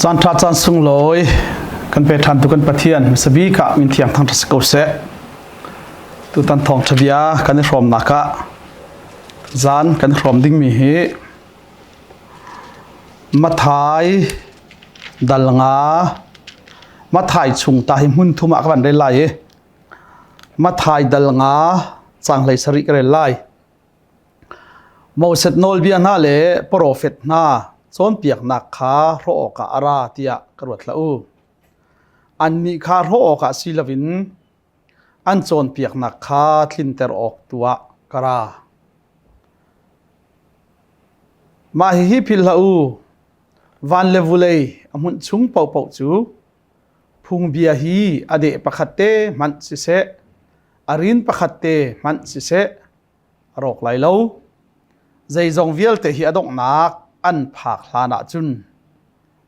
Caan ṭha caan sunglawi kan pe ṭhan tu kan Pathian hmasabik ah min thiang thangṭhat si ko seh. Tutan thawngṭha bia kan i hrawmnak ah zan kan i hrawm dingmi hi Mathai dal nga Mathai chung ta hi hmun thum ah ka van rel lai i Mathai dal nga cang hlei sarih ka rel lai. Moses nawlbia hna le profet hna cawnpiaknak kha hrawh awkah a ra tiah ka ruat hlah u. Annih kha hrawh awkah si loin an cawnpiaknak kha tlinter awk tu ah ka ra. Mah hihi philh hlah u, van le vulei a hmunh chung paohpaoh cu phungbia hi a deh pakhat te hmanh siseh, a rin pakhat te hmanh siseh, a rawk lai lo. Zeizong vialte hi a donghnak an phak hlan ahcun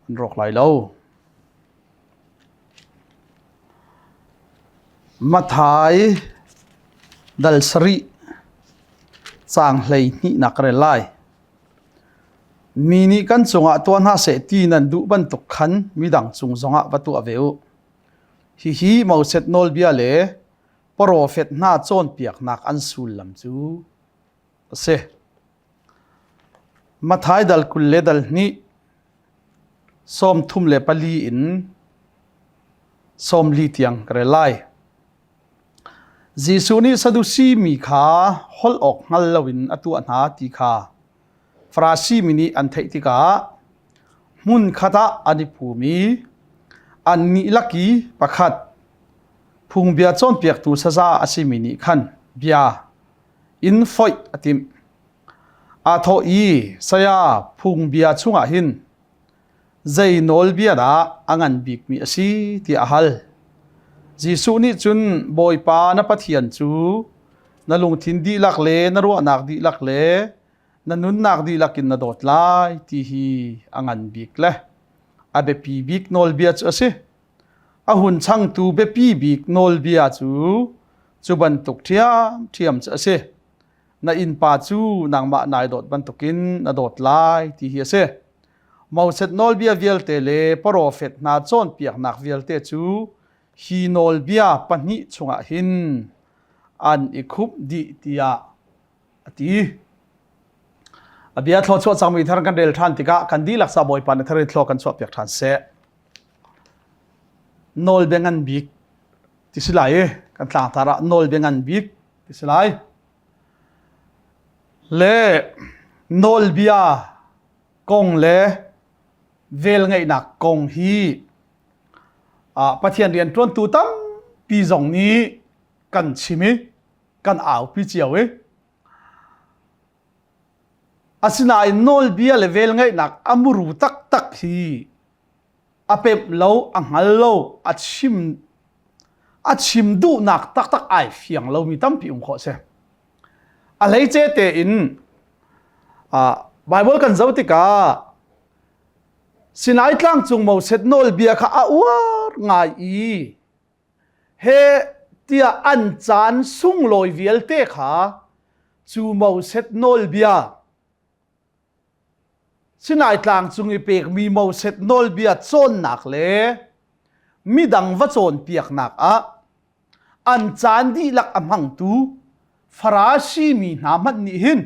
an rawk lai lo. Mathai dal sarih caang 12 nak rel lai. Mi nih kan cungah tuah hna seh ti nan duh bantuk khan midang cung zongah va tuah ve u. Hihi Moses nawlbia le Profet hna cawnpiaknak an sullam cu a si. Matthai dal 20 le dal hnih 34 in 40 tiang ka rel lai. Jesuh nih Sadusi mi kha holh awk hngal loin a tuah hna ti kha Farasi mi nih an theih tikah hmunkhat ah an i phum i annih lak i pakhat phungbia cawnpiaktu saza a simi nih khan bia in foih a timh. Aa thawh i, Saya, phungbia chungah hin zei nawlbia dah a ngan bikmi a si tiah a hal. Jesuh nih cun Bawipa na Pathian cu na lungthin dihlak le na ruahnak dihlak le na nunnak dihlak in na dawt lai ti hi a ngan bik le a biapi bik nawlbia cu a si. A hun changtu biapi bik nawlbia cu cu bantuk ṭhiamṭhiam cu a si. Na innpa cu nangmah nai dawt bantukin na dawt lai ti hi a si. Moses nawlbia vialte le profet hna cawnpiaknak vialte cu hi nawlbia pahnih chungah hin an i khumh dih tiah a ti. A bia thluachuah cangmi thar kan rel ṭhan tikah kan dihlak sa Bawipa na thar in thlua kan chuahpiak ṭhan seh. Nawlbia ngan bik ti si lai i kan tlangtar ah nawlbia ngan bik ti si lai. Le nawlbia kong le velngeihnak kong hi Pathian rianṭuantu tampi zong nih kan chim i kan aupi cio i asinain nawlbia le velngeihnak a muru taktak hi a pemh lo a hngal lo a chim a chim duhnak taktak ai fiang lomi tampi um khawh si a hleice tein Bible kan zoh tikah Sinai tlang cung Moses nawlbia kha a uar ngai i he tiah an caan sunglawi vialte kha cu Moses nawlbia Sinai tlang cung i pekmi Moses nawlbia cawnnak le midang va cawnpiaknak ah an caan dihlak a hmangtu Farasi mi hna hmanh nih hin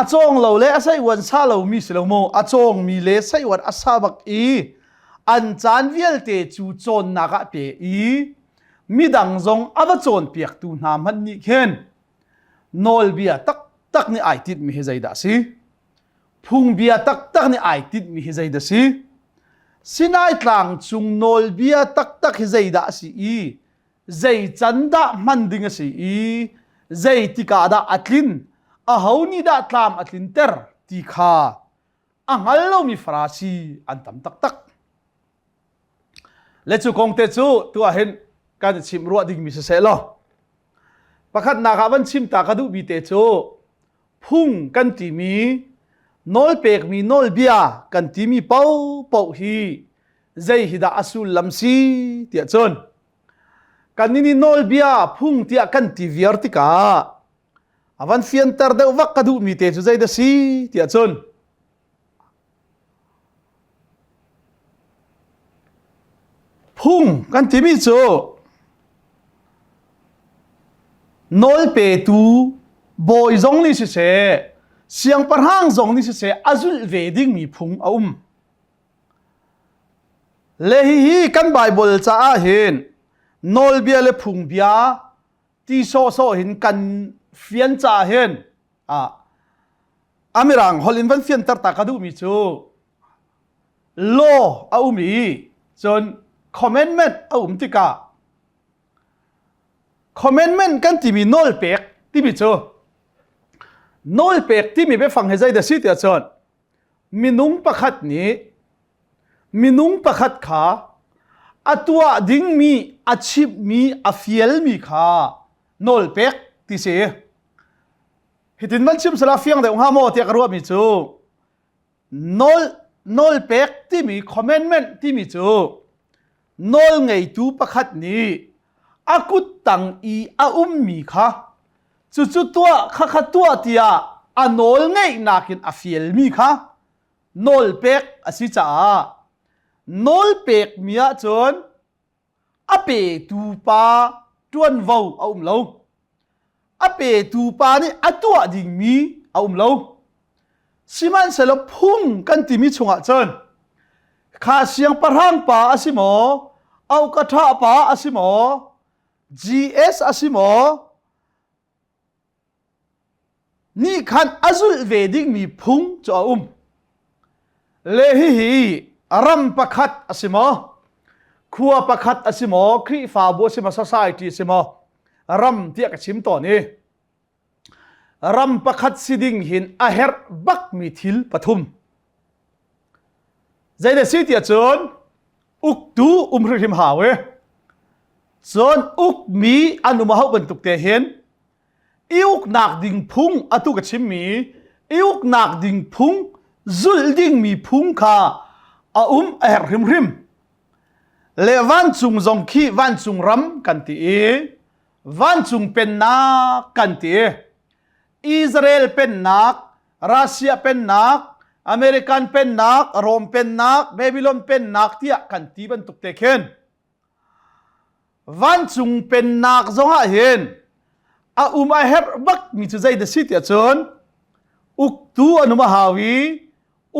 a cawng lo le a saiuan sa lomi si lo maw a cawngmi le saiuan a sa bak i an caan vialte cu cawnnak ah pe i midang zong a va cawnpiaktu hna hmanh nih khin nawlbia taktak nih ai tinhmi hi zeidah a si? Phungbia taktak nih ai tinhmi hi zeidah a si? Sinai tlang cung nawlbia taktak hi zeidah a si i zei can dah hman ding a si i zei tikah dah a tlin aho nih dah tlam a tlinter ti kha a hngal lomi Farasi an tam taktak. Le cu kong te cu tu ah hin kan i chimh ruah dingmi siseh law pakhatnak ah van chim ta ka duhmi te cu phung kan timi nawlpekmi nawlbia kan timi paohpaoh hi zei hi dah a sullam si tiah cun kan nih nawlbia phung tiah kan ti viar tikah a van fianter deuh vak ka duhmi te cu zei dah si tiah cun. Phung kan timi cu nawlpetu bawi zong nih siseh, siangpahrang zong nih siseh a zulh ve dingmi phung a um. Le hihi kan Baibal caah hin nawlbia le phungbia ti sawhsawh hin kan fian caah hin ah a mirang holh in van fianter ta ka duhmi cu law a um i cun commandment a um tikah commandment kan timi nawlpek timi cu nawlpek timi biafang hi zeidah si tiah cun minung pakhat nih minung pakhat kha a tuah dingmi a chimhmi a fialmi kha nawlpek ti si hitin van chim sala fiang deuh hnga maw tiah ka ruahmi cu nawl nawlpek timi commandment timi cu nawl ngeitu pakhat nih a kut tang i a ummi kha cucu tuah khakha tuah tiah a nawl ngeihnak in a fialmi kha nawlpek a si caah nawlpekmi ahcun a petu pa ṭuanvo a um lo. A petu pa nih a tuah dingmi a um lo. Sihmanhsehlaw phung kan timi chungah cun kha siangpahrang pa a si maw, aukaṭha pa a si maw, GS a si maw, nih khan a zulh ve dingmi phung cu a um. Le hihi ram pakhat a si maw, khua pakhat a si maw, Khrihfabu a si maw, society a si maw, ram tiah ka chim tawn i ram pakhat si ding hin a herh bakmi thil pathum. Zeidah si tiah cun uktu um hrimhrim hau i cun ukmi an um a hauh bantuk te hin i uknak ding phung atu ka chimmi i uknak ding phung zulh dingmi phung kha a um a herh hrimhrim le vancung zong khi vancung ram kan ti i vancung pennak kan ti i Israel pennak Russia pennak American pennak Rome pennak Babylon pennak tiah kan ti bantuk te khin Vancung pennak zongah hin a um a herh bakmi cu zei dah si tiah cun uktu an um a hau i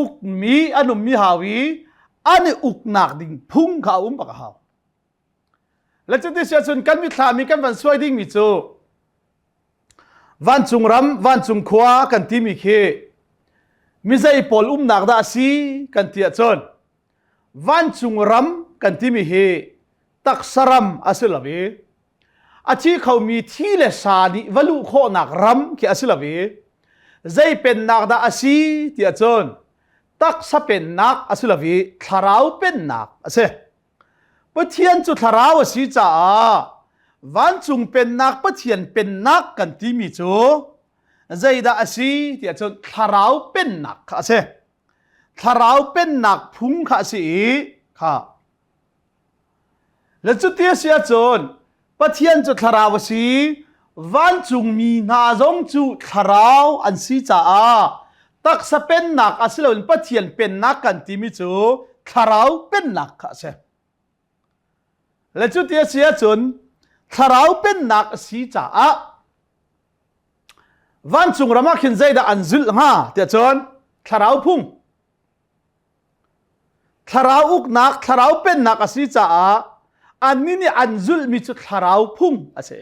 ukmi an ummi hau i an i uknak ding phung kha a um bak a hau. Le cuti si ahcun kan mitthlam i kan van suai dingmi cu vancung ram, vancung khua kan timi khi mizei pawl umnak dah a si kan ti ahcun Vancung ram kan timi hi taksa ram a si lo i a thi khomi thi le sa nih va luh khawhnak ram khi a si lo i zei pennak dah a si tiah cun taksa pennak a si lo i thlarau pennak a si. Pathian cu thlarau a si caah vancung pennak Pathian pennak kan timi cu zeidah a si tiah cun thlarau pennak kha a si. Thlarau pennak phung kha a si i kha le cuti a si ahcun Pathian cu thlarau a si vancungmi hna zong cu thlarau an si caah taksa pennak a si loin Pathian pennak kan timi cu thlarau pennak kha a si. Le cuti a si ahcun thlarau pennak a si caah Vancung ram ah khin zeidah an zulh hnga tiah cun thlarau phung. Thlarau uknak, thlarau pennak a si caah annih nih an zulhmi cu thlarau phung a si.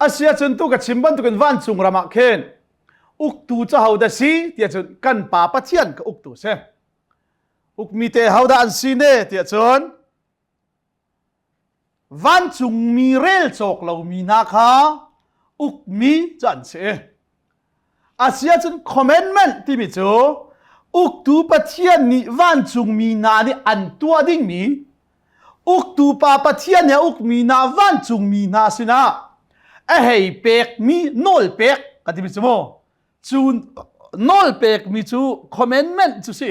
Asiahcun tu ka chim bantukin vancung ram ah khin uktu cu hodah si tiah cun kan Pa Pathian ka uktu si. Ukmi te hodah an si ne tiah cun Vancungmi rel cawk lomi hna kha ukmi cu an si. Asiahcun commandment timi cu uktu Pathian nih vancungmi hna nih an tuah dingmi uktu pa Pathian nih a ukmi hna vancungmi hna sinah a hei pekmi nawl pek ka timi cu mu cu nawl pekmi cu commandment cu si.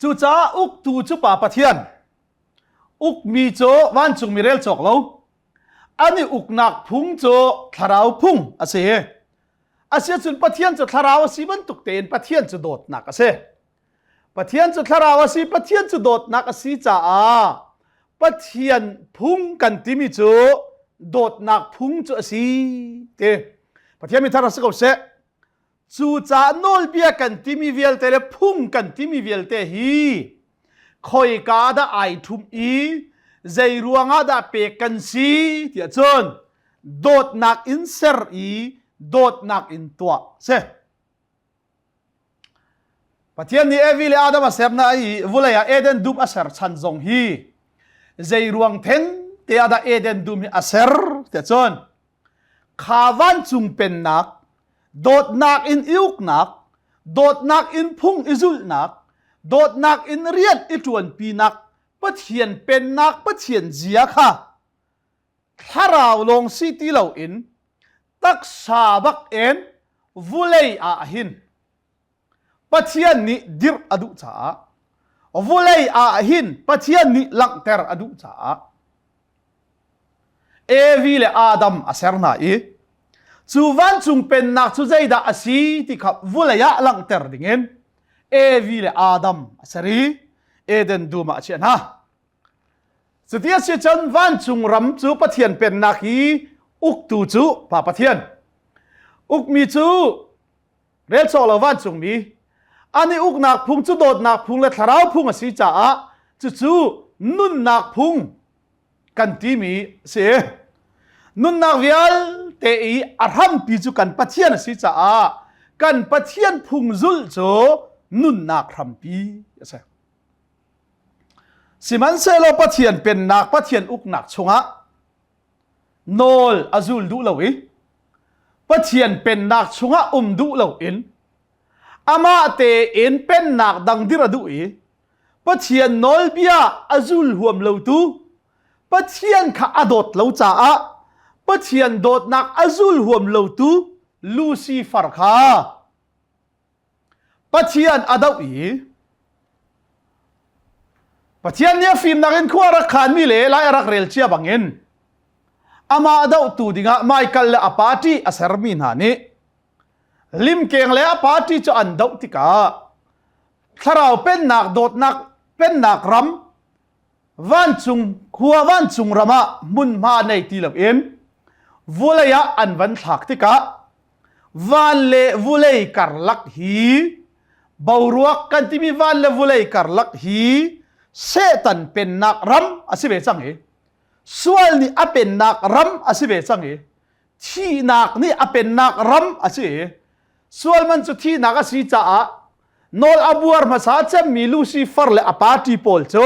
Cucaah uktu cu Pa Pathian, ukmi cu vancungmi rel cawk lo, an i uknak phung cu thlarau phung a si. Asiahcun Pathian cu thlarau a si bantuk tein Pathian cu dawtnak a si. Pathian cu thlarau a si, Pathian cu dawtnak a si caah Pathian phung kan timi cu dawtnak phung cu a si ti. Pathian mi thar a si ko seh. Cucaah nawlbia kan timi vialte le phung kan timi vialte hi khoika dah ai ṭhum i zei ruangah dah pek kan si tiah cun dawtnak in ser i dawtnak in tuah si. Pathian nih Evi le Adam a sernak i vulei ah Eden dum a ser chan zong hi zei ruang theng te ah dah Eden dum hi a ser tiah cun kha vancung pennak dawtnak in i uknak dawtnak in phung i zulhnak dawtnak in rian i ṭuanpinak Pathian pennak Pathian zia kha thlarau lawng si ti loin taksa bak in vulei ah hin Pathian nih dirh a duh caah vulei ah hin Pathian nih langhter a duh caah Evi le Adam a ser hna i cu vancung pennak cu zeidah a si ti kha vulei ah langhter dingin Evi le Adam a ser i Eden dum ah a chiah hna. Cuti a si cun vancung ram cu Pathian pennak i uktu cu Pa Pathian. Ukmi cu rel cawk lo vancungmi. An i uknak phung cu dawtnak phung le thlarau phung a si caah cucu nunnak phung kan timi a si. Nunnak vialte i a hrampi cu kan Pathian a si caah kan Pathian phung zulh cu nunnak hrampi a si. Sihmanhsehlaw Pathian pennak, Pathian uknak chungah nawl a zul duh lo i Pathian pennak chungah um duh loin amah tein pennak dang dir a duh i Pathian nawlbia a zul huam lotu Pathian kha a dawt lo caah Pathian dawtnak a zul huam lotu Lucifer kha Pathian a doh i Pathian nih a fimnak in khua a rak khanmi le lai a rak rel cia bangin amah dohtu dingah Michael le a party a sermi hna nih limkeng le a party cu an doh tikah thlarau pennak dawtnak pennak ram vancung khua vancung ram ah hmunhma nei ti loin vulei ah an van thlak tikah van le vulei karlak hi boruak kan timi van le vulei karlak hi Satan pennak ram a si ve cang i sual nih a pennak ram a si ve cang i thihnak nih a pennak ram a si i sual man cu thihnak a si caah nawl a buar hmasa cemmi Lucifer le a party pawl cu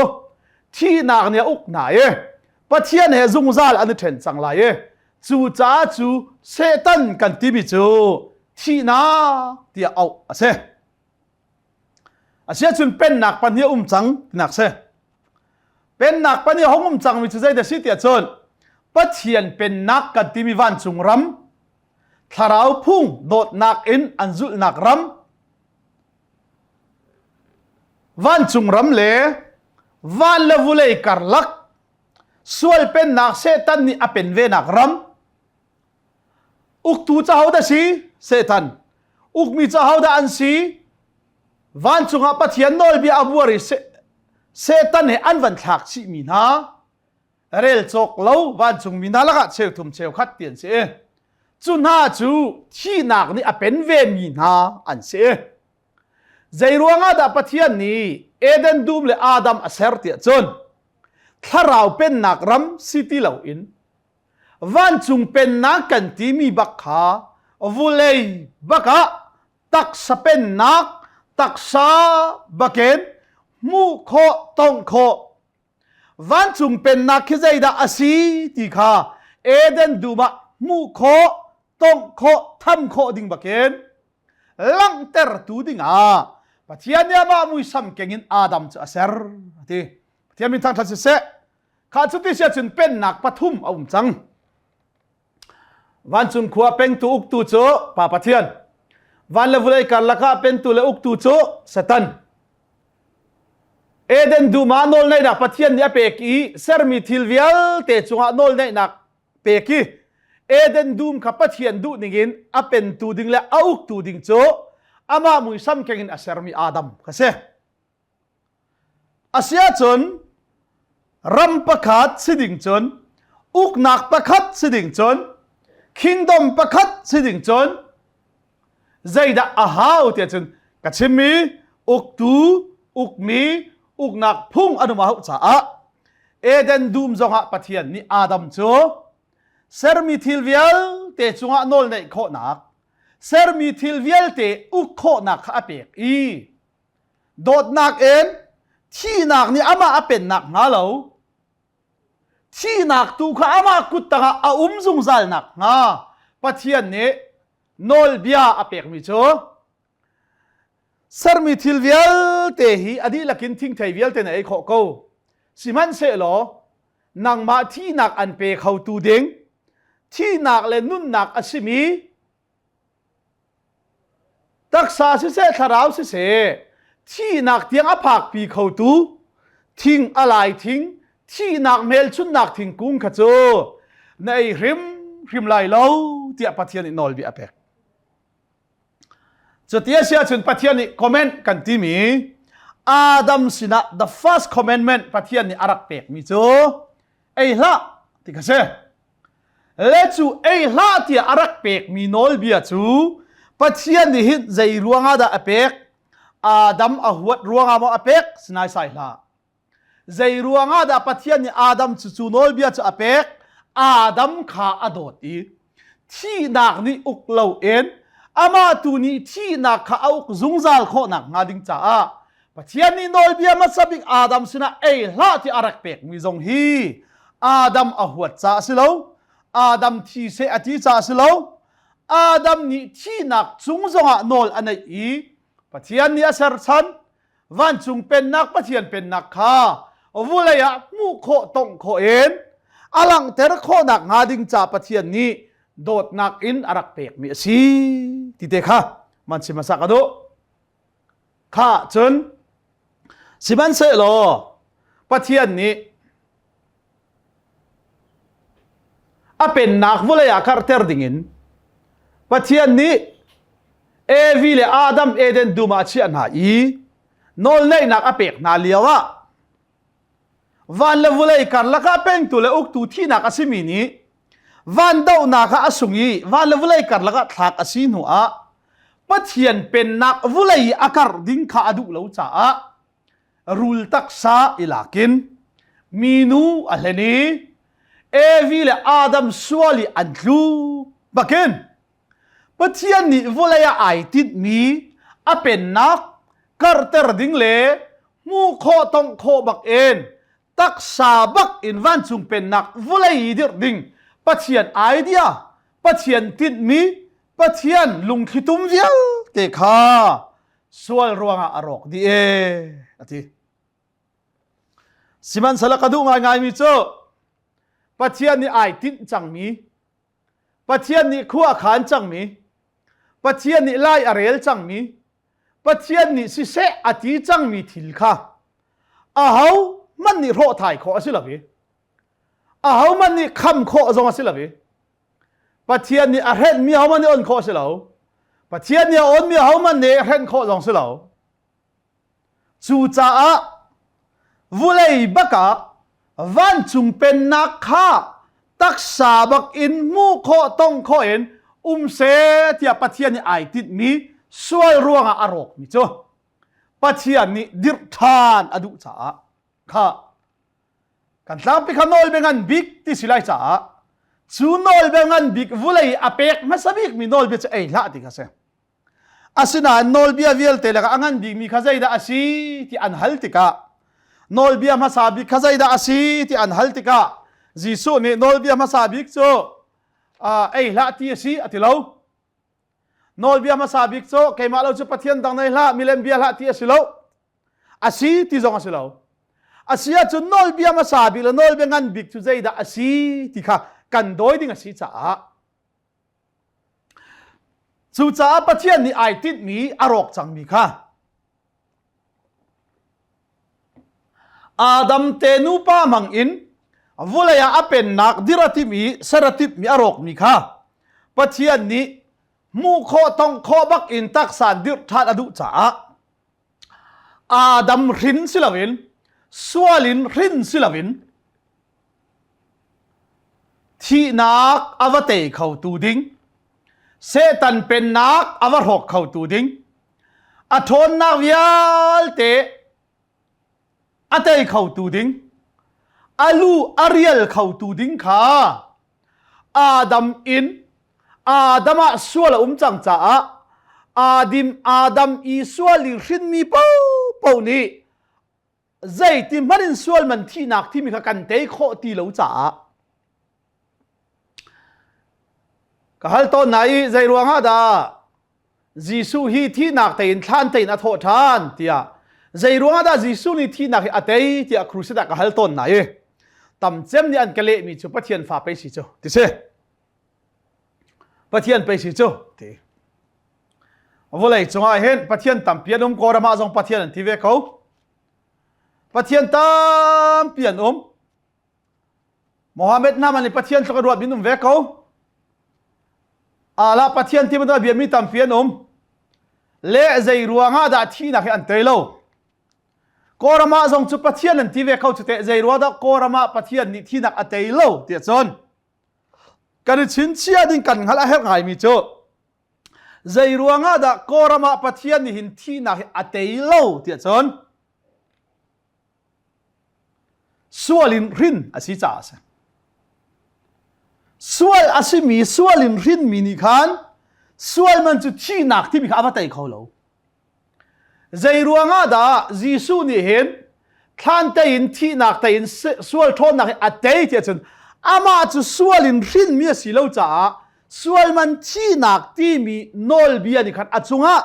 thihnak nih a uk hna i Pathian he zungzal an i ṭhen cang lai i cu caah cu Satan kan timi cu thihnak tiah auh a si. Asiahcun pennak pahnih a um cang tinak si. Pennak pahnih a hung um cangmi cu zeidah si tiah cun Pathian pennak kan timi vancung ram thlarau phung dawtnak in an zulhnak ram vancung ram le van le vulei karlak sual pennak Satan nih a pen venak ram uktu ca hodah si Satan ukmi ca hodah an si vancung ah Pathian nawlbia a buar i Satan he an van thlak chihmi hna rel cawk lo vancungmi hna lakah cheuthum cheukhat ti an si cu hna cu thihnak nih a pen ve mi hna an si zei ruangah dah Pathian nih Eden dum le Adam a ser tiah cun thlarau pennak ram si ti loin vancung pennak kan timi bak kha vulei bak ah taksa pennak taksa bakin hmuh khawh tongh khawh Vancung pennak khi zeidah a si ti kha Eden dum ah hmuh khawh, tongh khawh, tham khawh ding bakin langhtertu dingah Pathian nih amah muisam keng in Adam cu a ser a ti. Pathian min thangṭhat siseh. Kha cu ti si ahcun pennak pathum a um cang. Vancung khua pengtu uktu cu Pa Pathian. Van le vulei karlak ah pentu le uktu cu Satan. Eden dum ah nawlneihnak Pathian nih a pek i sermi thil vialte cungah nawlneihnak pek i Eden dum kha Pathian duh ningin a pentu ding le a uktu ding cu amah muisam keng in a sermi Adam kha si. Asiahcun ram pakhat si ding cun uknak pakhat si ding cun kingdom pakhat si ding cun zeidah a hau tiah cun ka chimmi uktu ukmi uknak phung an um a hauh caah Eden dum zongah Pathian nih Adam cu sermi thil vialte cungah nawl neih khawhnak sermi thil vialte uk khawhnak kha a pek i dawtnak in thihnak nih amah a pennak hnga lo thihnak tu kha amah kut tangah a um zungzal nak hnga Pathian nih nawlbia a pekmi cu sermi thil vialte hi a dihlak in thingthei vialte na ei khawh ko sihmanhsehlaw nangmah thihnak an pe khotu ding thihnak le nunnak a simi Taksa siseh thlarau siseh thihnak tiang a phakpi khotu thing a lai thing thihnak hmelchunhnak thingkung kha cu na ei hrimhrim lai lo tiah Pathian nih nawlbia a pek. Cuti a si ahcun Pathian nih comment kan timi Adam sinah the first commandment Pathian nih a rak pekmi cu ei hlah ti kha si. Le cu ei hlah tiah a rak pekmi nawlbia cu Pathian nih hin zei ruangah dah a pek? Adam a huat ruangah maw a pek? Sinai sai hlah. Zei ruangah dah Pathian nih Adam cu cu nawlbia cu a pek? Adam kha a dawt i thihnak nih uk loin amah tu nih thihnak kha a uk zungzal khawh nakhnga ding caah Pathian nih nawlbia hmasa bik Adam sinah ei hlah ti a rak pekmi zong hi Adam a huat caah a si lo, Adam thi seh a ti caah a si lo, Adam nih thihnak cung zongah nawl a neih i Pathian nih a serchan vancung pennak Pathian pennak kha vulei ah hmuh khawh tongh khawh in a langhter khawhnak hnga ding ca Pathian nih dawtnak in a rak pekmi a si ti te kha man chim hmasa ka duh. Kha cun sihmanhsehlaw Pathian nih a pennak vawlei ah karhter dingin Pathian nih Evi le Adam Eden dum ah a chiah hna i nawlneihnak a pek hna lio ah van le vawlei karlak ah pengtu le uktu thihnak a simi nih van dohnak ah a sung i van le vawlei karlak ah thlak a si hnu ah Pathian pennak vawlei a karh ding kha a duh lo caah rul taksa i lakin minu a hlen i Evi le Adam sual i an tlu bakin Pathian nih vawlei ah ai tinhmi a pennak karhter ding le hmuh khawh tongh khawh bak in taksa bak in vancung pennak vawlei i dirh ding Pathian idea Pathian tinhmi Pathian lungthlitum vialte kha sual ruangah a rawk dih e a ti. Sihmanhsehlaw ka duh ngaingaimi cu Pathian nih ai tinh cangmi Pathian nih khua a khan cangmi Pathian nih lai a rel cangmi Pathian nih siseh a ti cangmi thil kha aho hmanh nih hrawh thai khawh a si lo i aho hmanh nih kham khawh zong a si lo i Pathian nih a hrenhmi aho hmanh nih on khawh a si lo Pathian nih a onmi aho hmanh nih hrenh khawh zong si lo Cucaah vulei bakah vancung pennak kha taksa bak in hmuh khawh tong khawh in um seh tiah Pathian nih ai tinhmi sual ruangah a rawkmi cu Pathian nih dirh ṭhan a duh caah kha kan tlangpi kha nawlbia ngan bik ti si lai caah cu nawlbia ngan bik vulei a pek hmasa bikmi nawlbia cu ei hlah ti kha si. Asinain nawlbia vialte lakah a ngan bikmi kha zeidah a si ti an hal tikah nawlbia hmasa bik kha zeidah a si ti an hal tikah Jesuh nih nawlbia hmasa bik cu ei hlah ti a si a ti lo. Nawlbia hmasa bik cu keimah lo cu Pathian dang nei hlah, milem bia hlah ti a si lo. A si ti zong a si lo. A si ahcun nawlbia hmasa bik le nawlbia ngan bik cu zeidah a si ti kha kan dawi ding a si caah Cucaah Pathian nih ai tinhmi a rawk cangmi kha Adam te nupa hmang in vulei ah a pennak dir a timh i ser a timhmi a rawkmi kha Pathian nih hmuh khawh tongh khawh bak in taksa dirh ṭhan a duh caah Adam hrin si loin. Sual in hrin si loin thihnak a va tei khotu ding, Satan pennak a va hrawk khotu ding, a ṭhawnnak vialte a tei khotu ding, a lu a rial khotu ding kha Adam in Adam ah sual a um cang caah Adim Adam i sual i hrinmi paohpaoh nih zeiti hmanh in sual man thihnak timi kha kan tei khawh ti lo caah ka hal tawn na i zei ruangah dah Jesuh hi thihnak tein thlan tein a thawh ṭhan tiah zei ruangah dah Jesuh nih thihnak hi a tei tiah crusade ah ka hal tawn na i tam cem nih an ka lehmi cu Pathian fa pei si cu ti si Pathian pei si cu ti vawlei cungah hin Pathian tampi an um Kawlram ah zong Pathian an ti ve ko Pathian tampi an um Mohammed hna man nih Pathian tluk a ruat min um ve ko. Allah Pathian ti bantuk bia mi tampi an um. Le zei ruangah dah thihnak hi an tei lo. Kawlram ah zong cu Pathian an ti ve ko cu teh zei ruang dah Kawlram ah Pathian nih thihnak a tei lo tiah cun kan i chinchiah ding kan hngalh a herh ngaimi cu zei ruangah dah Kawlram ah Pathian nih hin thihnak hi a tei lo tiah cun Sual in hrin a si caah a si. Sual a simi sual in hrinmi nih khan sual man cu thihnak timi kha a va tei kho lo. Zei ruangah dah Jesuh nih hin thlan tein thihnak tein sual ṭhawnnak hi a tei tiah cun amah cu sual in hrinmi a si lo caah sual man thihnak timi nawlbia nih khan a cungah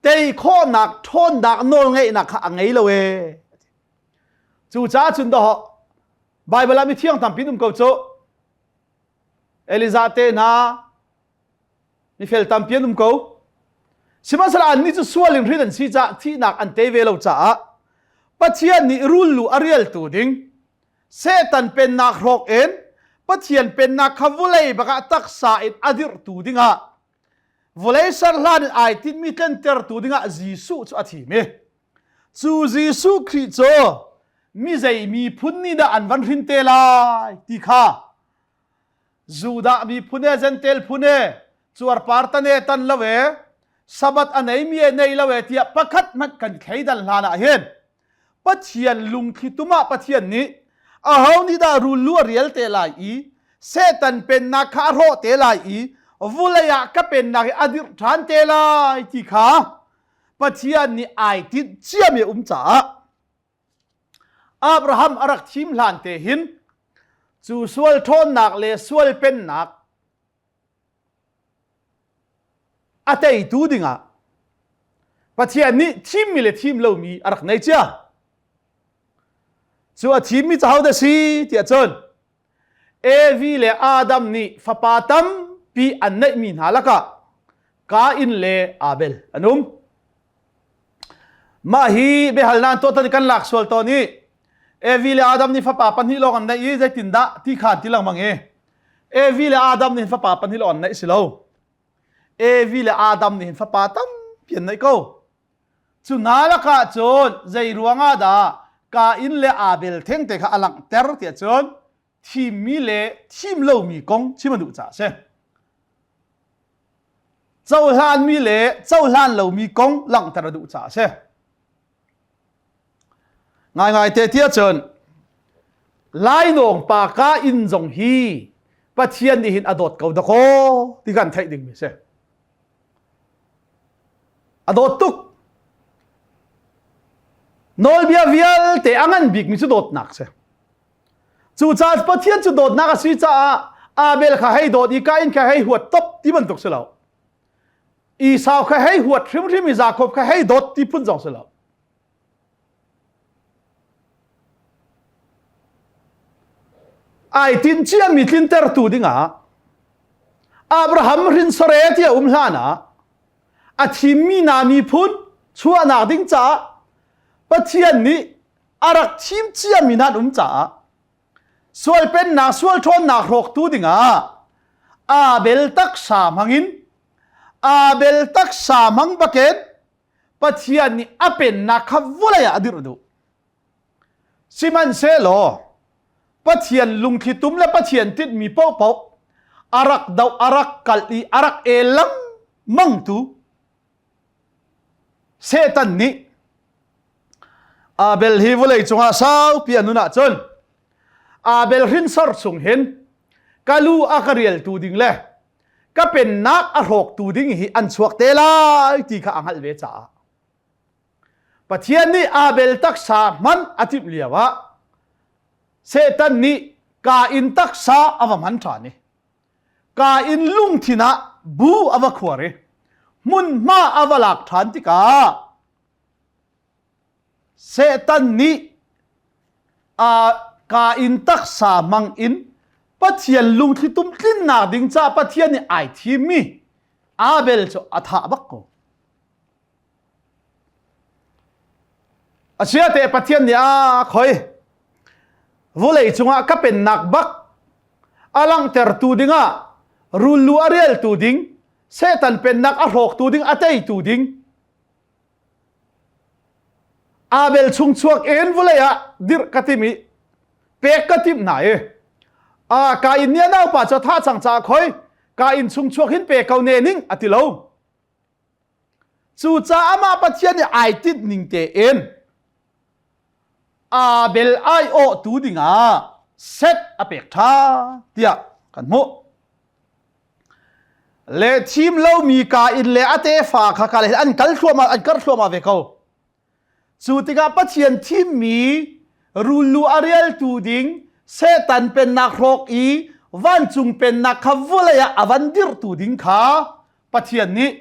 tei khawhnak ṭhawnnak nawlngeihnak kha a ngei lo ee. Cucaah cun dawh Baibal ah mithiang tampi um ko cu. Elijah te hna mifel tampi an um ko. Sihmanhsehlaw annih cu sual in hrin an si caah thihnak an tei ve lo caah Pathian nih rul lu a rialtu ding Satan pennak hrawk in Pathian pennak kha vulei bakah taksa in a dirhtu dingah Vawlei ser hlan in ai tinhmi tlentertu dingah Jesuh cu a thim i cu Jesuh Khrih cu mi zei miphun nih dah an van hrin te lai ti kha Judah miphun e Gentile phun e cuarpar tan e tan lo e Sabbath a nei mi e nei lo e tiah pakhat hmanh kan thleidan hlan ah hin Pathian lungthli tum ah Pathian nih aho nih dah rul lu a rial te lai i Satan pennak kha a hrawh te lai i vulei ah ka pennak hi a dirh ṭhan te lai ti kha Pathian nih ai tinh ciami a um caah Abraham a rak thim hlan te hin cu sual ṭhawnnak le sual pennak A teitu dingah Pathian nih thimmi le thim lomi a rak nei cia. Cu a thimmi cu ahodah si tiah cun Evi le Adam nih fapa tampi an neihmi hna lakah Kain le Abel an um. Mah hi biahalnak tuah tan kan lak sual tawn i Evi le Adam nih fapa pahnih lawng an neih i zeitindah ti kha an ti lengmang i Evi le Adam nih fapa pahnih lawng an neih si lo. Evi le Adam nih fapa tampi an neih ko. Cu hna lakah cun zei ruangah dah Kain le Abel thengte kha a langhter tiah cun thimmi le thim lomi kong chim a duh caah a si. Cohlanmi le cohlan lomi kong langhter a duh caah a si. Ngaingai te tiah cun lainawng pa ka inn zong hi Pathian nih hin a dawt ko dakaw ti kan theih dingmi si. A dawt tuk. Nawlbia vialte a ngan bikmi cu dawtnak si. Cucaah Pathian cu dawtnak a si caah Abel kha hei dawt i Kain kha hei huat top ti bantuk si lo. Esau kha hei huat hrimhrim i Jakob kha hei dawt ti phun zong si lo. Ai tin ciami tlintertu dingah Abraham hrinsore ti a um hlan ah a thimmi na miphun chuahnak ding caah Pathian nih a rak thim ciami nan um caah sual pennak sual ṭhawnnak hrawktu dingah Abel taksa hmangin Abel taksa hmang bakin Pathian nih a pennak kha vawlei ah a dirh duh. Sihmanhsehlaw Pathian lungthli tum le Pathian tinhmi paohpaoh a rak doh, a rak kalh i a rak el lengmangtu Satan nih Abel hi vawlei cungah saupi a nun ahcun Abel hrinsor chung hin ka lu a ka rialtu ding le ka pennak a hrawktu ding hi an chuak te lai ti kha a hngalh ve caah Pathian nih Abel taksa hman a timh lio ah Satan nih Kain taksa a va hman ṭhan i Kain lungthin ah bu a va khuar i hmunhma a va lak ṭhan tikah Satan nih Kain taksa hmang in Pathian lungthli tum tlinnak ding caah Pathian nih ai thimmi Abel cu a thah bak ko. Asiate Pathian nih a khoi vulei cungah ka pennak bak a langhtertu dingah rullu a rialtu ding Satan pennak a hrawktu ding a teitu ding Abel chung chuak in vulei ah dirh ka tim i pek ka timh hna i a ka in nih a naupa cu tha cang ca khoi ka in chung chuak hin pe ko ne ning a ti lo. Cucaah mah Pathian nih ai tinh ning tein Abel aiawhtu dingah Seth a pek ṭha tiah kan hmuh. Le thim lomi Kain le a tefa kha kal an kal thluahmah an karh thluahmah ve ko. Cu tikah Pathian thimmi rullu a rialtu ding Satan pennak hrawk i vancung pennak kha vawlei ah a van dirhtu ding kha Pathian nih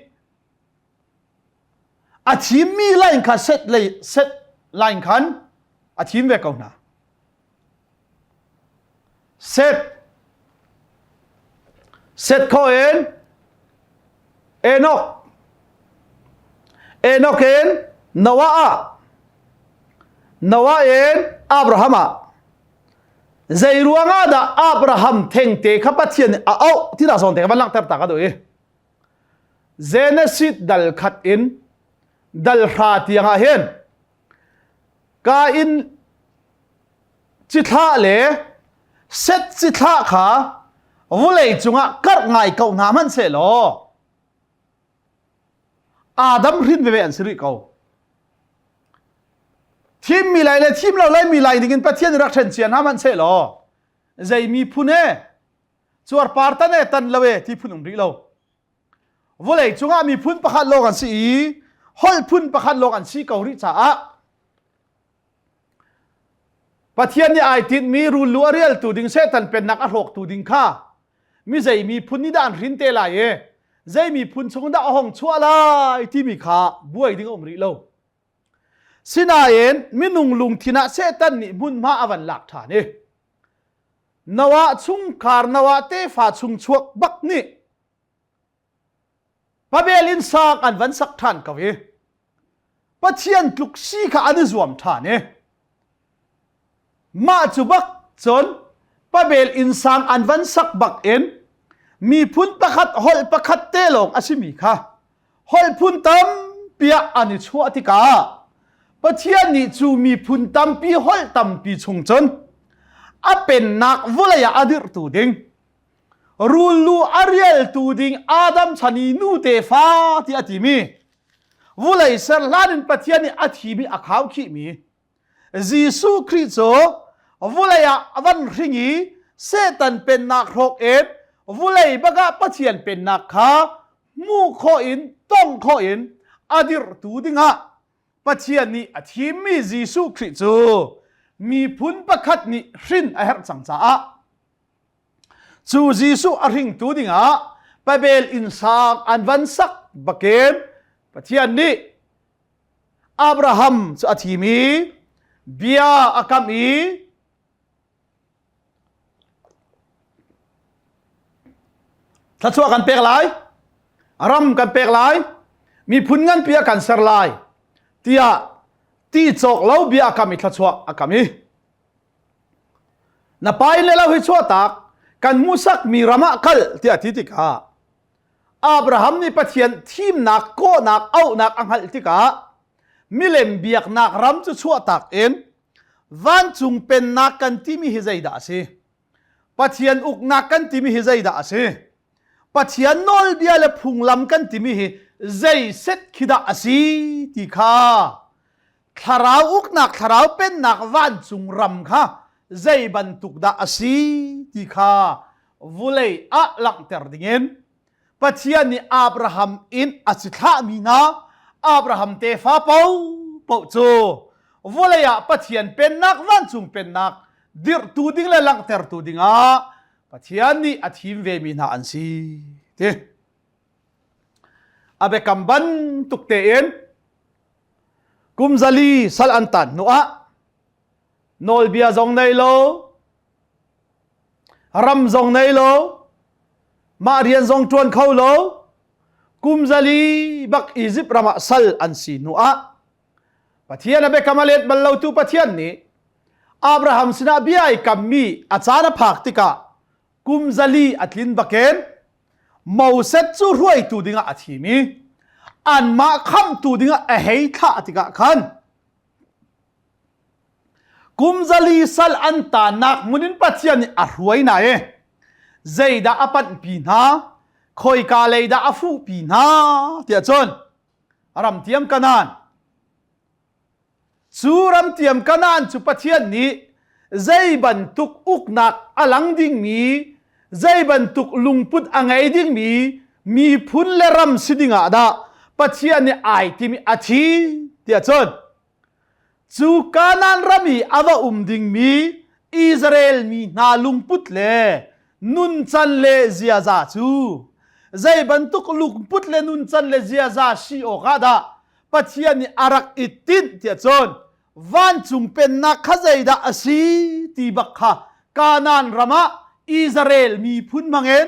a thimmi line kha set lei set line khan a thim ve ko hna. Set Set kho in Enoch Enoch in Noah ah Noah in Abraham ah zei ruangah dah Abraham thengte kha Pathian nih a auh ti dah zawn te ka van langhter ta ka duh i Genesis dal khat in dal hra tiang ah hin Kain cithlah le Seth cithlah kha vulei cungah karh ngai ko hna hmanhsehlaw Adam hrin veve an si rih ko. Thimmi lai le thim lo lai mi lai dingin Pathian rak ṭhen cia hna hmanhsehlaw zei miphun he cuarpar tan e tan lo e ti phun um rih lo. Vawlei cungah miphun pakhat lawng an si i holh phun pakhat lawng an si ko rih caah Pathian nih ai tinhmi rullu a rialtu ding Satan pennak a hrawktu ding kha mi zei miphun nih dah an hrin te lai i zei miphun chung dah a hong chuah lai timi kha buai ding a um rih lo. Sinain minung lungthin ah Satan nih hmunhma a van lak ṭhan i Noah chungkhar Noah tefa chung chuak bak nih Babel in sang an van sak ṭhan ko i Pathian tluk si kha an i zuam ṭhan i mah cu bak cun Babel inn sang an van sak bak in miphun pakhat holh pakhat te lawng a simi kha holh phun tampi ah an i chuah tikah Pathian nih cu miphun tampi holh tampi chung cun a pennak vawlei ah a dirhtu ding rullu a rialtu ding Adam chan i nu tefa ti a timi vulei ser hlan in Pathian nih a thimi a khaukhihmi Jesuh Khrih cu vulei ah a van hring i Satan pennak hrawk in vulei bakah Pathian pennak kha hmuh khawh in tong khawh in a dirhtu dingah Pathian nih a thimmi Jesuh Khrih cu miphun pakhat nih hrin a herh cang caah Cu Jesuh a hringtu dingah Babel innsang an van sak bakin Pathian nih Abraham cu a thim i bia a kamh i thluachuah kan pek lai, ram kan pek lai, miphun nganpi ah kan ser lai tiah ti cawk lo bia a kam i thluachuah a kam i Na pa in le lo hi chuahtak kan hmuhsakmi ram ah kal tiah ti tikah Abraham nih Pathian thimnak kawhnak auhnak a hngalh tikah milem biaknak ram cu chuahtak in. Vancung pennak kan timi hi zeidah a si? Pathian uknak kan timi hi zeidah a si? Pathian nawlbia le phunglam kan timi hi zei set khi dah a si ti kha thlarau uknak thlarau pennak vancung ram kha zei bantuk dah a si ti kha vulei ah langhter dingin Pathian nih Abraham in a cithlahmi hna Abraham tefa paohpaoh cu vawlei ah Pathian pennak vancung pennak dirhtu ding le langhtertu dingah Pathian nih a thim vemi hna an si ti. A biakam bantuk tein kum zali sal an tan hnuah nawlbia zong nei lo ram zong nei lo mah rian zong ṭuan kho lo kum zali bak Izipt ram ah sal an si hnu ah Pathian a biakam a let bal lotu Pathian nih Abraham sinah bia ai kammi a caan a phak tikah kum zali a tlin bakin Moses cu hruaitu dingah a thim i anmah khamhtu dingah a hei thlah tikah khan Kum zali sal an taannak hmun in Pathian nih a hruai hna i zeidah a panhpi hna, khoika lei dah a fuhpi hna tiah cun ramtiam Kanaan. Cu ramtiam Kanaan cu Pathian nih zei bantuk uknak a lang dingmi, zei bantuk lungput a ngei dingmi miphun le ram si dingah dah Pathian nih ai tim i a thi tiah cun Cu Kanaan ram i a va um dingmi Israel mi hna lungput le nuncan le ziaza cu zei bantuk lungput le nuncan le ziaza si awkah dah Pathian nih a rak i tinh tiah cun vancung pennak kha zeidah a si ti bak kha Kanaan ram ah Israel miphun hmangin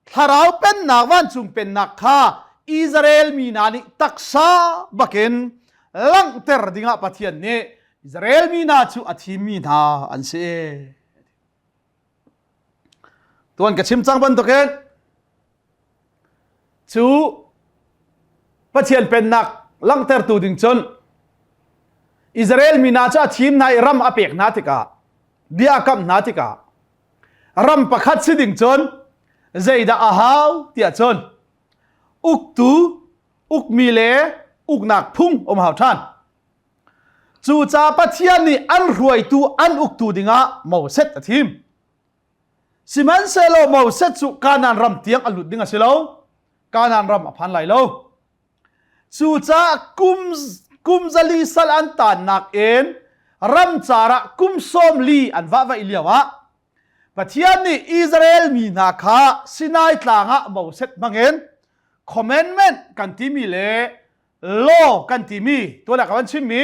Thlarau pennak vancung pennak kha Israel mi hna nih taksa bakin langhter dingah Pathian nih Israel mi hna cu a thimmi hna an si. Tuan ka chim cang bantukin cu Pathian pennak langhtertu ding cun Israel mi hna cu a thim hna i ram a pek hna tikah bia a kamh hna tikah Ram pakhat si ding cun zeidah a hau tiah cun uktu, ukmi le uknak phung um hau ṭhan. Cucaah Pathian nih an hruaitu an uktu dingah Moses a thim. Sihmanhsehlaw Moses cu Kanaan ram tiang a lut ding a si lo. Kanaan ram a phan lai lo. Cucaah kum, kum zali sal an taannak in ramcar ah kum sawm li an vahvaih lio ah Pathian nih Israel mi hna kha Sinai tlang ah Moses hmangin commandment kan timi le law kan timi tuan ah ka van chimmi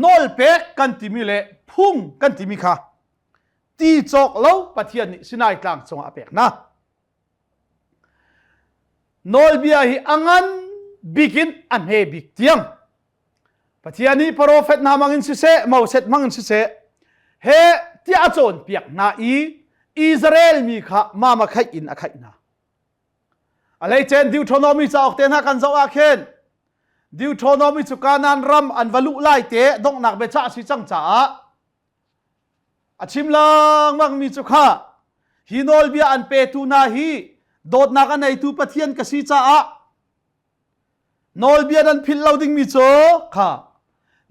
nawlpek kan timi le phung kan timi kha ti cawk lo Pathian nih Sinai tlang cungah a pek hna. Nawlbia hi a ngan bik in a hme bik tiang Pathian nih profet hna hmang in siseh, Moses hmang in siseh, he tiah a cawnpiak hna i Israel mi kha mama khaih in a khaih hna. A hleicen Deuteronomy cauk te hna kan zoh ah khin Deuteronomy cu Kanaan ram an va luh lai te donghnak biachah a si cang caah A chim lengmang mi cu kha hi nawlbia an petu hna hi dawtnak a neitu Pathian ka si caah nawlbia nan philh lo dingmi cu kha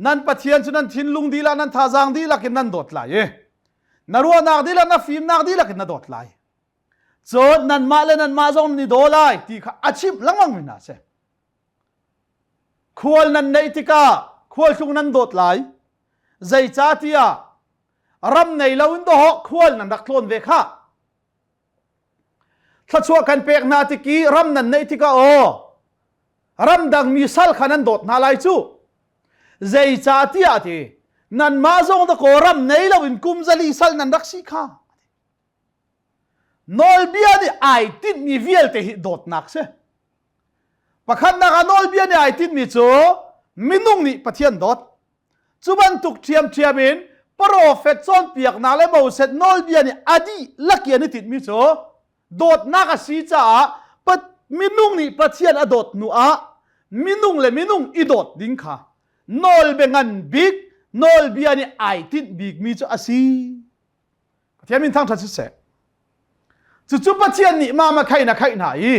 nan Pathian cu nan thinlung dihlak nan thazaang dihlak in nan dawt lai i na ruahnak dihlak na fimnak dihlak in na dawt lai cun nanmah le nanmah zong nan i daw lai ti kha a chimh lengmang mi hna a si. Khual nan neih tikah khualtlung nan dawt lai. Zeicahtiah ram nei lo in dawhawh khual nan rak tlawn ve khah. Thluachuah kan pek hna tik i ram nan neih tikah aw ramdang mi sal kha nan dawt hna lai cu. Zeicahtiah ti nanmah zong dakaw ram nei lo in kum zali sal nan rak si kha. Nawlbia nih ai tinhmi vialte hi dawtnak si. Pakhatnak ah nawlbia nih ai tinhmi cu minung nih Pathian dawt. Cu bantuk ṭhiamṭhiam in profet cawnpiaknak le Moses nawlbia nih a dihlak i an i tinhmi cu dawtnak a si caah minung nih Pathian a dawt hnu ah minung le minung i dawt ding kha nawlbia ngan bik. Nawlbia nih ai tinh bikmi cu a si. Pathian min thangṭhat siseh. Cucu Pathian nih mama khaih na khaih hna i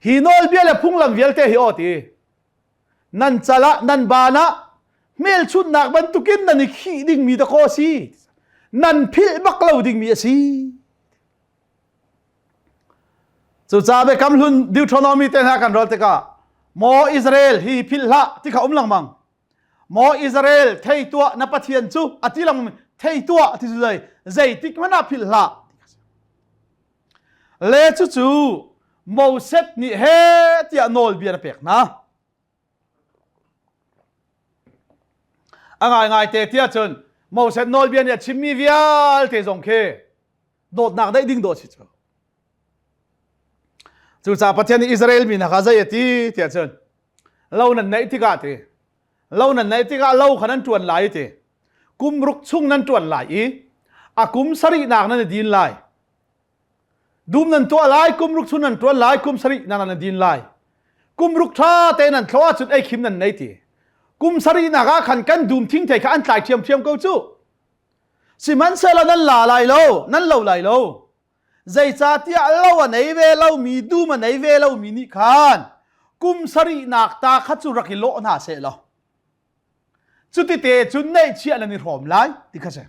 hi nawlbia le phunglam vialte hi aw ti nan cal ah nan ban ah hmelchunhnak bantukin nan i khih dingmi dakaw a si nan philh bak lo dingmi a si Cucaah biakam hlun Deuteronomy te hna kan rel tikah Maw Israel hi philh hlah ti kha um lengmang. Maw Israel thei tuah na Pathian cu a ti lengmang thei tuah ti cu zei zeitik hmanh ah philh hlah. Le cucu Moses nih he tiah nawlbia na pek hna. A ngaingai te tiah cun Moses nawlbia nih a chimmi vialte zong khi dawtnak daih ding dawh si cu. Cucaah Pathian nih Israel mi hna kha zei a ti tiah cun lo nan neih tikah ti lo nan neih tikah lo kha nan ṭuan lai ti kum ruk chung nan ṭuan lai i a kum sarihnak nan i din lai dum nan tuah lai kum ruk chung nan ṭuan lai kum sarih nan nan din lai kum ruk ṭha te nan thlo ahcun ei khim nan nei ti kum sarihnak ah khan kan dum thingthei kha an tlai ṭhiamṭhiam ko cu Sihmanhsehlaw nan la lai lo, nan lo lai lo. Zeicahtiah lo a nei ve lomi, dum a nei ve lomi nih khan kum sarihnak ta kha cu rak i lawh hna seh law cutite cun neihchiah nan i hrawm lai ti kha si.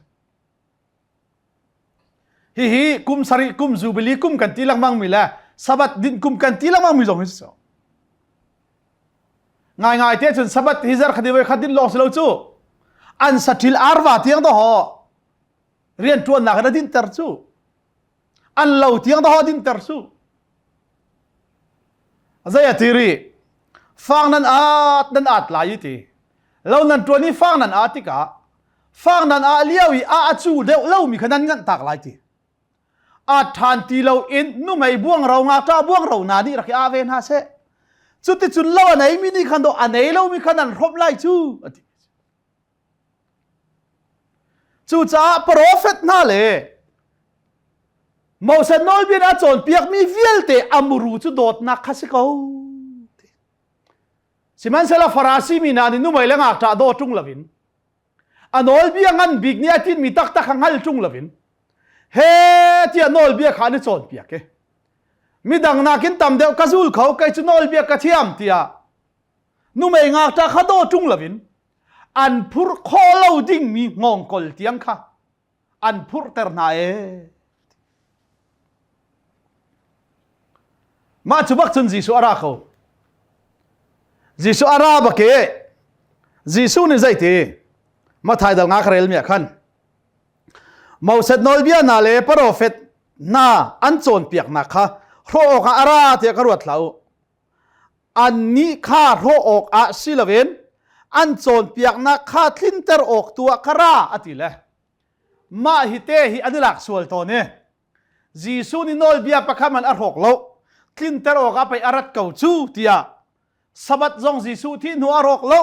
Hihi kum sarih kum jubilee kum kan ti lengmang mi le Sabbath din kum kan ti lengmang mi zong hi si. Ngaingai te cun Sabbath hi zarh khat i voi khat din lawng si lo cu. An saṭil arva tiang dawh rian ṭuannak in a dinter cu. An lo tiang dawh dinter cu. Zei a ti rih? Fang nan at nan at lai i ti. Lo nan ṭuan i fang nan at tikah fang nan ah lio i a a cu deuh lomi kha nan nganh tak lai ti. A ṭhan ti loin numei buangro ngakṭah buangro hna nih rak i ah ve hna seh. Cuticun lo a neimi nih khan dawh a nei lomi kha nan hrawmh lai cu a ti. Cucaah profet hna le Moses nawlbia a cawnpiakmi vialte a muru cu dawtnak kha si ko. Sihmanhsehlaw Farasi mi hna nih numei le ngakṭah daw ṭung loin a nawlbia ngan bik nih a tinhmi taktak kha hngal ṭung loin he tiah nawlbia kha an i cawnpiak i midang nakin tam deuh ka zul kho kei cu nawlbia ka thiam tiah numei ngakṭah kha daw ṭung loin an phurh khawh lo dingmi hngawngkol tiang kha an phurhter hna ee. Mah cu bak cun Jesuh a ra ko. Jesuh a ra bak i Jesuh nih zeiti Mathai dal nga ka rel mi ah khan Moses nawlbia hna le profet hna an cawnpiaknak kha hrawh awkah a ra tiah ka ruat hlah u. Annih kha hrawh awkah si loin an cawnpiaknak kha tlinter awk tu ah ka ra a ti le mah hi te hi an i lak sual tawn i Jesuh nih nawlbia pakhat man a hrawk lo tlinter awkah pei a rat ko cu tiah Sabbath zong Jesuh thih hnu a rawk lo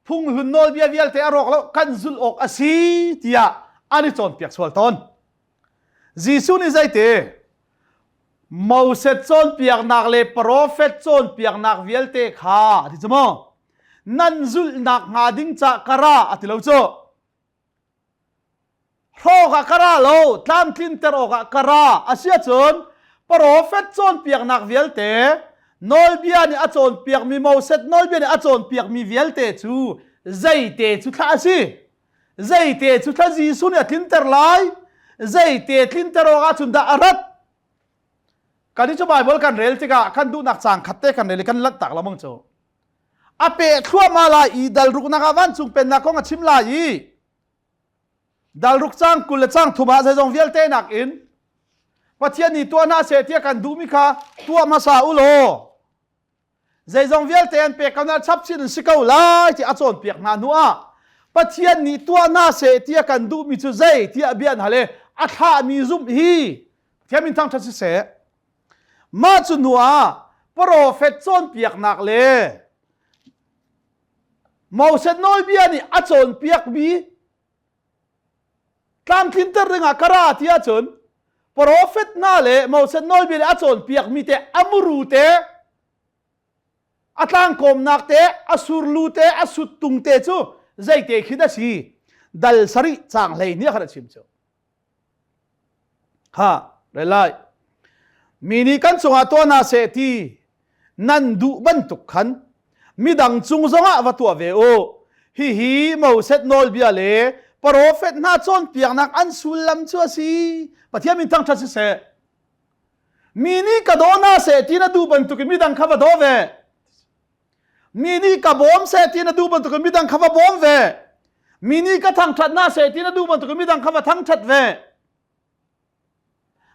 phunghlun nawlbia vialte a rawk lo kan zulh awk a si tiah an i cawnpiak sual tawn Jesuh nih zeiti Moses cawnpiaknak le profet cawnpiaknak vialte kha a ti cu maw nan zulhnak hnga ding ca ka ra a ti lo cu Hrawk ah ka ra lo, tlamtlinter awkah ka ra. Asiahcun profet cawnpiaknak vialte, nawlbia nih a cawnpiakmi Moses nawlbia nih a cawnpiakmi vialte cu zeite cu thlah a si? Zeite cu thla Jesuh nih a tlinter lai? Zeite tlinter awkah cun dah a rat? Kan cu Bible kan rel tikah kan duhnak caang khat te kan rel i kan lanhtak lengmang cu. A peh thluahmah lai i dal ruknak ah vancung pennak kong a chim lai i dal ruk cang 20 le cang thum ah zeizong vialte nakin Pathian nih tuah hna seh tiah kan duhmi kha tuah hmasa u law zeizong vialte an pek ko na chap chin in si ko lai ti a cawnpiak hna hnu ah Pathian nih tuah hna seh tiah kan duhmi cu zei tiah bia an hal i a thlahmi zumh hi Pathian min thangṭhat siseh mah cu hnu ah profet cawnpiaknak le Moses nawlbia nih a cawnpiakmi tlamtlinter dingah ka ra ti ahcun profet hna le Moses nawlbia nih a cawnpiakmi te a muru te a tlangkawmnak te a surlu te a suttung te cu zeite khin a si. dal sarih cang hlei ni khan a chim cu. Ha, rel lai. Mi nih kan cungah tuah hna seh ti nan duh bantuk khan midang cung zongah va tuah ve u. Hihi Moses nawlbia le profet hna cawnpiaknak an sullam cu a si. Pathian min thangṭhat siseh. Mi nih ka daw hna seh ti na duh bantukin midang kha va daw ve. Mi nih ka bawm seh ti na duh bantukin midang kha va bawm ve. Mi nih ka thangṭhat hna seh ti na duh bantukin midang kha va thangṭhat ve.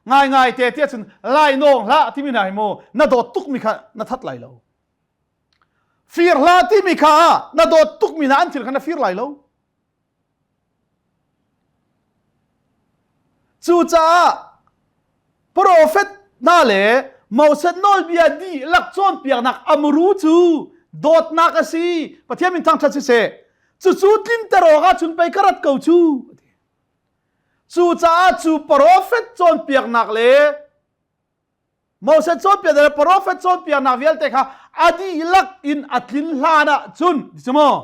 Ngaingai te tiah cun lai nawng hlah timi hna hi mu na dawt tukmi kha na that lai lo. Fir hlah timi kha na dawt tukmi hna an thil kha na fir lai lo. Cucaah profet hna le Moses nawlbia dihlak cawnpiaknak a muru cu dawtnak a si. Pathian min thangṭhat siseh. Cucu tlinter awkah cun pei ka rat ko cu. Cucaah cu profet cawnpiaknak le Moses cawnpiak le profet cawnpiaknak vialte kha a dihlak in a tlin hlan ah cun ti maw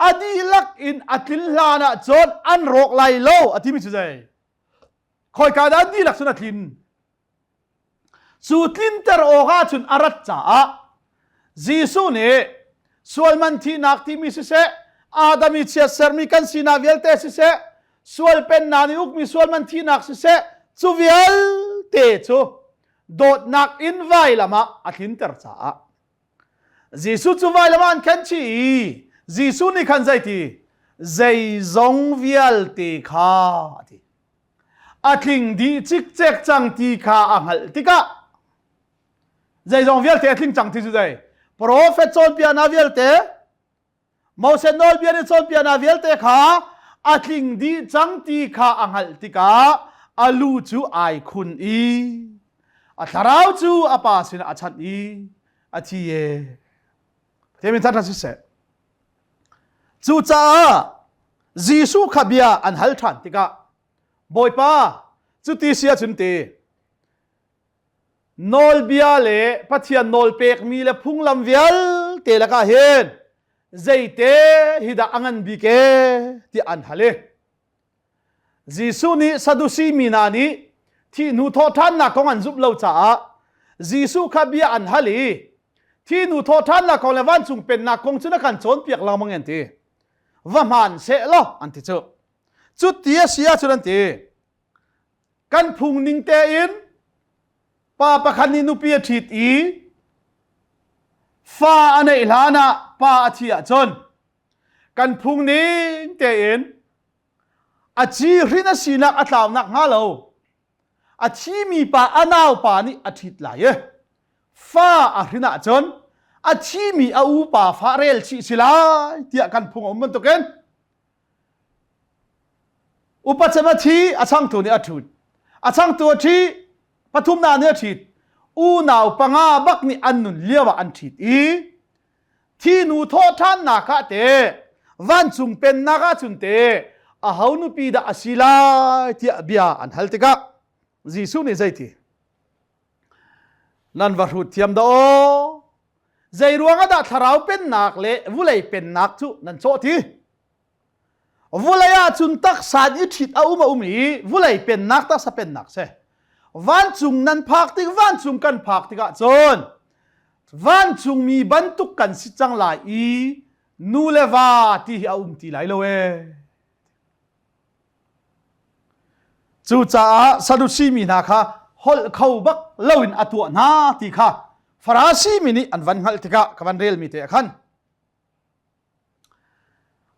a dihlak in a tlin hlan ah cun an rawk lai lo a timi cu zei khawika dah an dihlak cun a tlin cu tlinter awk ah cun a rat caah Jesuh nih sualman thihnak timi siseh Adam i chiatsermi kan sinak vialte siseh sual pennak nih ukmi sualman thihnak siseh cu vialte cu dawtnak in vailam ah a tlinter caah Jesuh cu vailam ah an khen chih i Jesuh nih khan zeiti zeizong vialte kha a ti a tling dih cikcek cang ti kha a hngalh tikah Zeizong vialte a tling cang ti cu zei? Profet cawnpiaknak vialte, Moses nawlbia nih cawnpiaknak vialte kha a tling dih cang ti kha a hngalh tikah a lu cu ai khun i a thlarau cu a pa sinah a chanh i a thi e. Pathian min thangṭhat siseh. Cucaah Jesuh kha bia an hal ṭhan tikah Bawipa cuti si ahcun ti Nawlbia le Pathian nawlpekmi le phunglam vialte lakah hin zeite hi dah a ngan bik ee tiah an hal i Jesuh nih Sadusi mi hna nih thih hnu thawhṭhannak kong an zumh lo caah Jesuh kha bia an hal i thi hnu thawhṭhannak kong le vancung pennak kong cu na kan cawnpiak lengmang an ti. Va hmaan seh law an ti cu. Cu ti a si ahcun an ti. Kan phung ning tein pa pakhat nih nupi a ṭhit i fa a neih hlan ah pa a thih ahcun kan phung ning tein a ci hrin a sinak a tlaunak hnga lo a thimi pa a naupa nih a ṭhit lai i fa a hrin ahcun a thimi a upa fa rel chih si lai tiah kan phung a um bantukin Upa cem a thi, a changtu nih a ṭhut. A changtu a ṭhi, pathumnak nih a ṭhit. Unau panga bak nih an nun lio ah an ṭhit i thinu thawhṭhannak ah te vancung pennak ah cun te aho nupi dah a si lai tiah bia an hal tikah Jesuh nih zeiti nan va hrut thiam dah aw zei ruang ah dah thlarau pennak le vulei pennak cu nan cawh ti Vulei ahcun taksa in i ṭhit a um a um i vulei pennak taksa pennak si. Vancung nan phak tik vancung kan phak tikah cun vancungmi bantuk kan si cang lai i nu le va ti hi a um ti lai lo ee. Cucaah Sadusi mi hna kha holh kho bak loin a tuah hna ti kha Farasi mi nih an van hngalh tikah ka van relmi te ah khan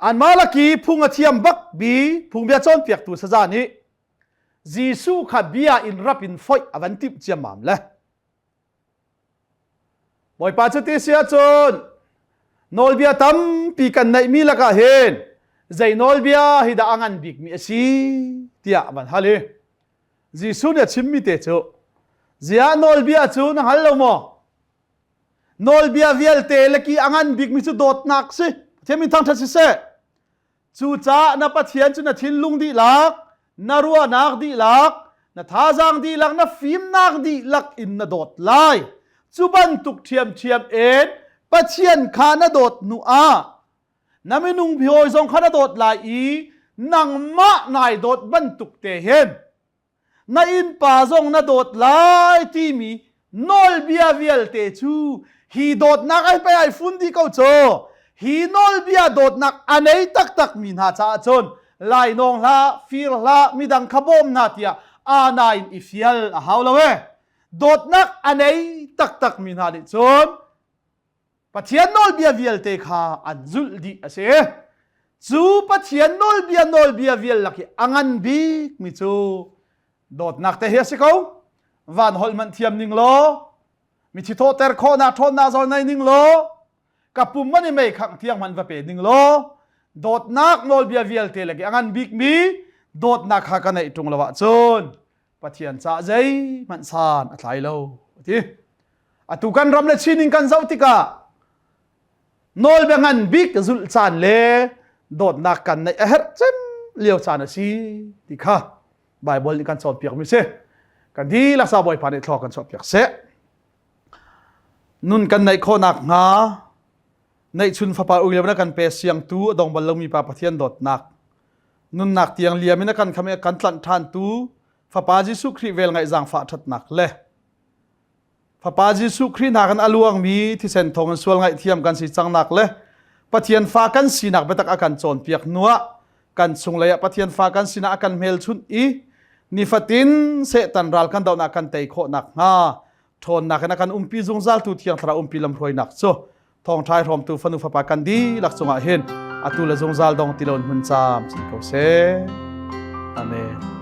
Anmah lak i phung a thiam bak mi phungbia cawnpiaktu saza nih Jesuh kha bia in rap in foih a van timh ciammam le Bawipa cu ti si ahcun nawlbia tampi kan neihmi lakah hin zei nawlbia hi dah a ngan bikmi a si tiah a van hal i Jesuh nih a chimmi te cu ziah nawlbia cu na hngal lo maw? Nawlbia vialte laki a ngan bikmi cu dawtnak si. Pathian min thangṭhat siseh. Cucaah na Pathian cu na thinlung dihlak, na ruahnak dihlak, na thazaang dihlak, na fimnak dihlak in na dawt lai. Cu bantuk ṭhiamṭhiam in Pathian kha na dawt hnu ah na minung hawi zong kha na dawt lai i Nangmah nai dawt bantuk te hin na innpa zong na dawt lai timi nawlbia vialte cu hi dawtnak ai pei ai fun dih ko cu. Hi nawlbia dawtnak a nei taktak mi hna caah cun lainawng hlah, fir hlah, midang kha bawm hna tiah ana in i fial a hau lo e. Dawtnak a nei taktak mi hna nih cun Pathian nawlbia vialte kha an zulh dih a si. Cu Pathian nawlbia nawlbia vial lak i a ngan bik mi cu dawtnak te hi a si ko. Van holh hmanh thiam ning law, mithi thawhter khawhnak ṭhawnnak zawl nei ning law, ka pum man i mei khangh tiang hmanh va pe ning law, dawtnak nawlbia vialte lak i a ngan bik mi dawtnak kha ka neih ṭung lo ahcun Pathian caah zeihmanh san a tlai lo a ti. Atu kan ram le Chin in kan zoh tikah nawlbia ngan bik zulh caan le dawtnak kan neih a herh cem lio caan a si ti kha Bible nih kan cawnpiak mi si. Kan dihlak sa Bawipa nih thlaw kan chuahpiak seh. Nun kan neih khawhnak hnga neihchun fapa ui na kan pe siangtu a dong bal lomi pa Pathian dawtnak nunnak tiang liam in a kan kham i a kan tlanh ṭhantu Fapa Jesuh Khrih vel ngaih zaangfah ṭhatnak le Fapa Jesuh Khrih hna kan a luangmi thisen thawng in sual ngaihthiam kan si cangnak le Pathian fa kan sinak biatak a kan cawnpiak hnuah kan chunglei ah Pathian fa kan sinak a kan hmelchunh i nifatin Satan ral kan dohnak kan tei khawh nakhnga ṭhawnnak in a kan umpi zungzaltu Thiang Thlarau umpi lamhruainak cu thawngṭha i hrawmtu fanu fapa kan dihlak cungah hin atu le zungzal dong ti loin hmun caam si ko seh. Amen.